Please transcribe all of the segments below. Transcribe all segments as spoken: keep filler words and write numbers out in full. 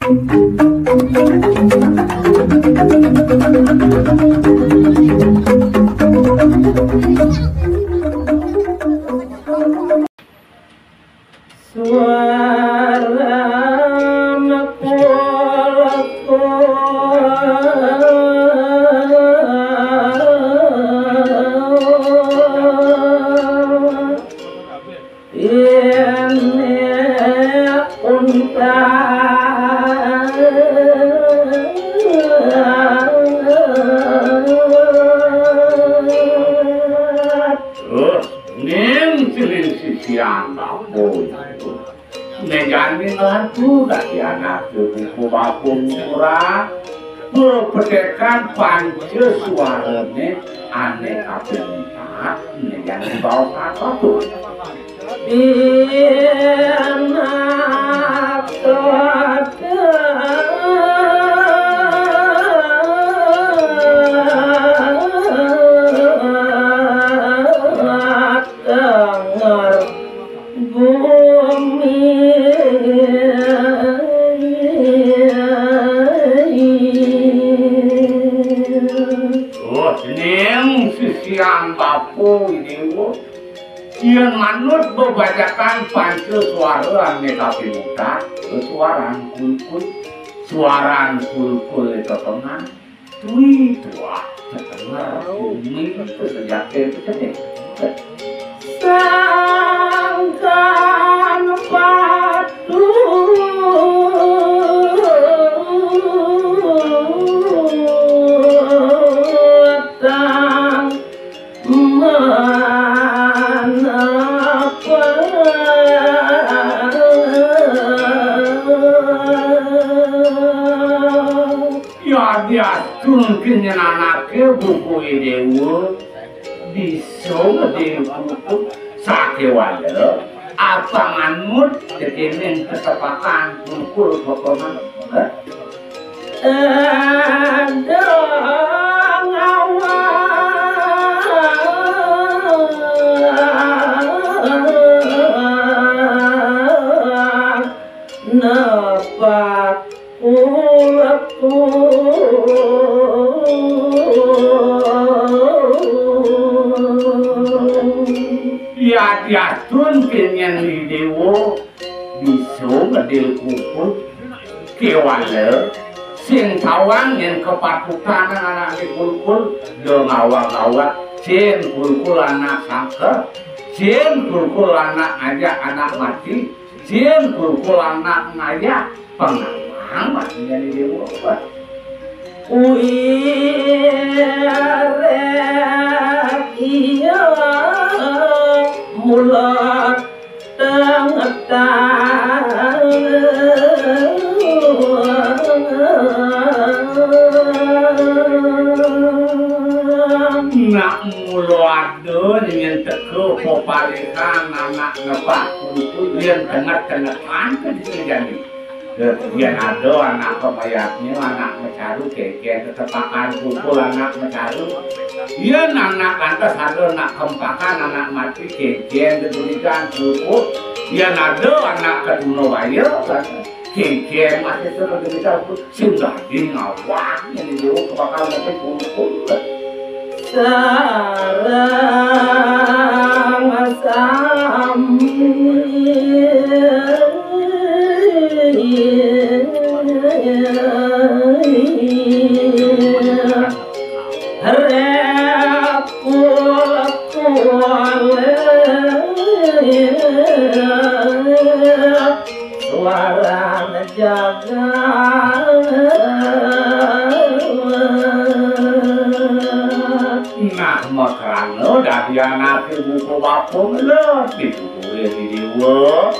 Suara kulkul. Ini unta. Terus ning siling sisian bapun. Né jani nglantur dadi anak buku bapun murah. Pepetekan panca suarané ané kaping empat, né jani baos apa tuh? Yen tenger bumi. Oh, ning sisian bapa Déwa. Yén manut bebajakan panca suara ané kaping empat, suaran kulkul, suaran kulkul itu tenang, tui tuah, tetenger, bumi, sejaké, sejaké. Sangkan patuh tang manapa. Ya, diastun kenyen anaké bukué Déwa, bisa ngedil kulkul sakéwala, apang anut tekéning ketepakan kulkul potongan. Ada ngawang nepak kulkul. Ya, diastun kenyen Déwa bisa ngedil kulkul. Kéwala, sing tawang yén kepatutan anaké kulkul, da ngawag-awag, sing kulkul anak sangka, sing kulkul anak ngajak anak mati, sing kulkul anak ngajak pengawang mati jani Déwa. Kuwi rék iya mulat. Nak mula ada nyén teka pepalikan anak nepak kulkul yén tenget-tengetan ke di jani. Yén ada anak kemayatnya, anak mecaru, kénkén ketepakan kulkul anak mecaru. Yén anak lantas ada anak kempakan, anak mati, kénkén kedurigan kulkul. Yén ada anak ketuna waya, kénkén masih kedurigan kulkul. Sing dadi ngawang nyén Déwa bakal mati kulkul. Sareng sami repul-pul. Suarane jagat. Nah, makrana dadi anake buka bapa ngeler dituture di dewa.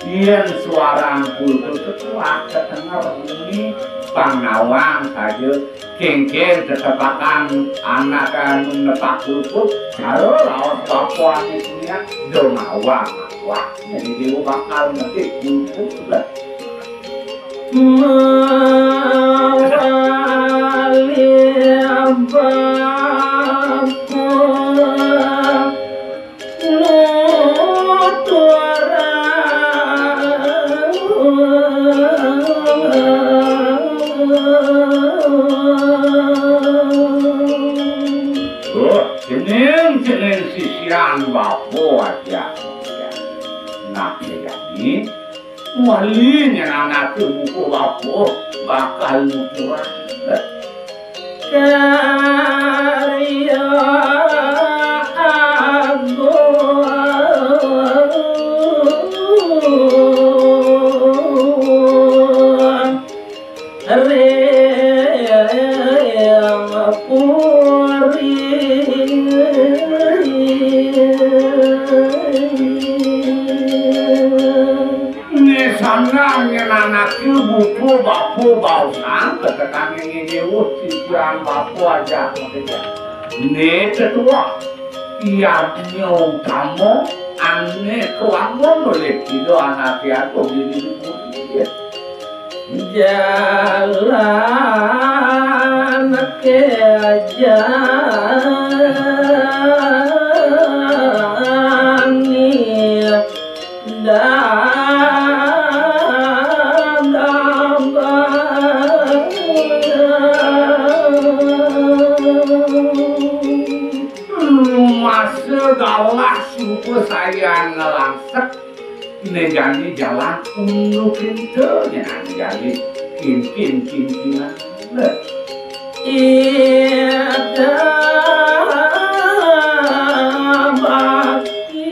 Yen suaran kulkul ketuak ketenger bumi, pang nawang saja. Kengken ketepakan anak anu nepak kulkul, cara raos bapa anu punya, do nawang awak. Jadi dewa bakal metik kulkul. Mawali bapa nuturang. Oh, jeneng-jeneng sisian bapa aja. Nah, jadi wali nyen anake buka bapa bakal nguturang karya agung. Ring puri. Né sandang nyen anake buka bapa baosang, tetekane ngene, "Wus, sisian bapa aja." Né tetuah, yadnya utama, ane kawangun olih Ida Anake Agung dini puri. Jalan kejani dadabang. Rumasa galah suba sayan nglangsek. Né jani jalan unduk ento, nyan jani kinkin-kinkinan. Ida bakti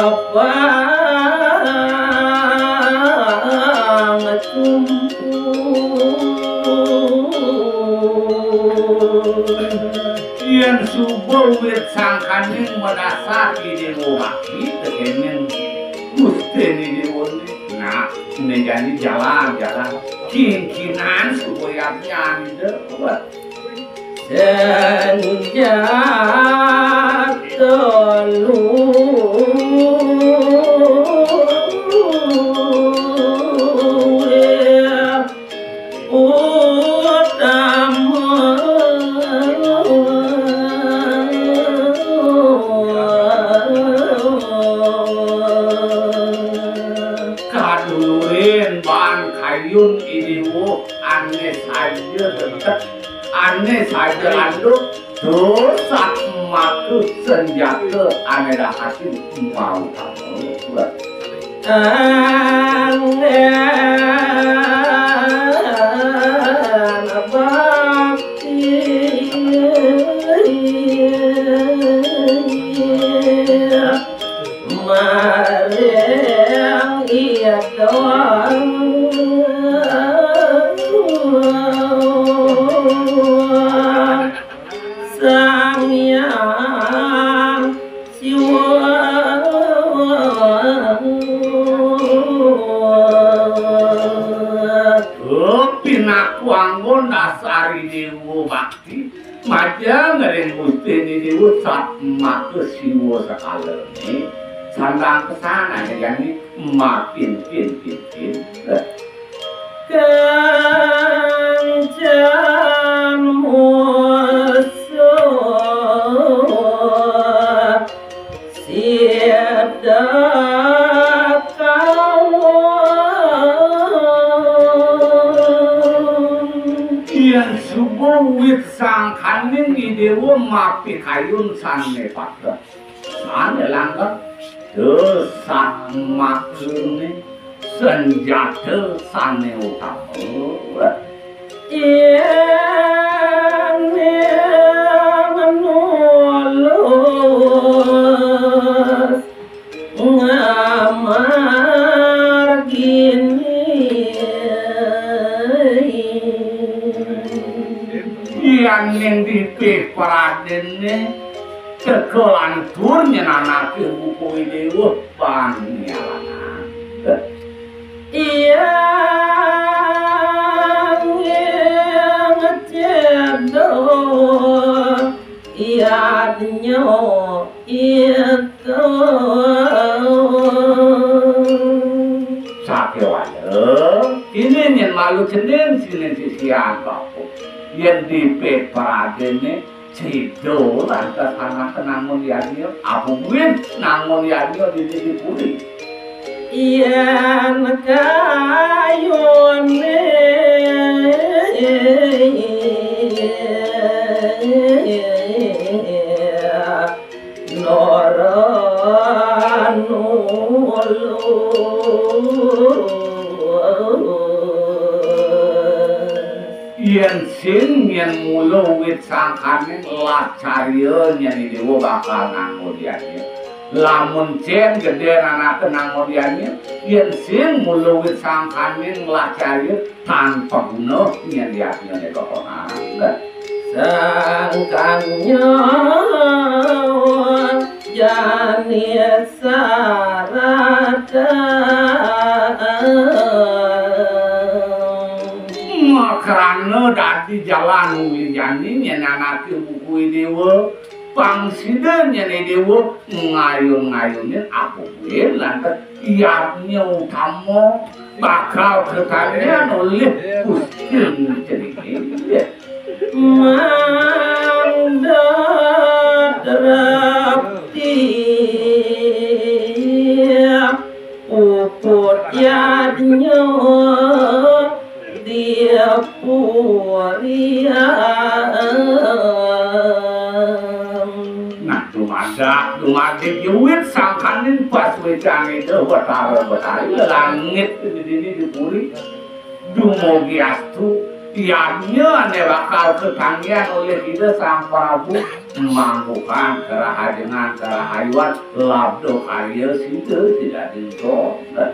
abang tumpu. Yén suba wit sangkaning madasar Ida Bakti, tekéning Gusti Ida né. Nah, né jani jalan, jalan. Kinkinan suba yadnya Ida. Senjata luwih utama. Kadulurin baan kayun Ida Déwa ané saja dedek, ané saja landuk, tur satmaka senjata ané dahatin mautama. Anggén bakti maring Ida Sang Hyang Siwa. Oh, pinaku anggon dasar Ida Déwa Bakti. Majeng ring Gusti Ida Déwa satmaka Siwa sekalané. Sandang pesan aja jani makin pin pin pin. Kancan musuh sida kawan. Yén suba wit sangkaning Ida Déwa mapikayun sané pateh, sané langgeng, tur satmakané senjata sané utama. Yén nulus ngamargini. Yén ning dipih pradénné teka lantur nyenanake buku Ida Déwa panyalanan. Yang yang cedo iadnyo itu. Sakéwala, kini nyén malu cening sini sisian bapa. Yén dipih pradénné Sida lantas anak nangun yadnya, apa buin nangun yadnya di di puri. Yén kayuné noran ulus. Yén sing nyén mula wit sangkané lacarya nyén déwa bakal nangun yadnya. Lamun cén gedé anaké nangun yadnya, yén sing mula wit sangkané lacarya tanpa guna nyén yadnya né kokonan. Sangkanya jani sarata. Makrana dadi jalan uli jani nyén anaké buku déwa, pang sida nyén déwa ngayun-ngayunin apa buin lantas yadnya utama bakal ketanian oleh Gusti Ceningin. Mandhat repti puput yadnya di purian. Nah, dumadak, dumadik, yuwit sangkaning pas wécané Ida Batara Batari, langit di dini di puri. Dumugi astu, yadnya ané bakal ketanian oleh Ida Sang Prabu, mangkukan kerahajengan, kerahayuan, labda karya sida, sida dinten.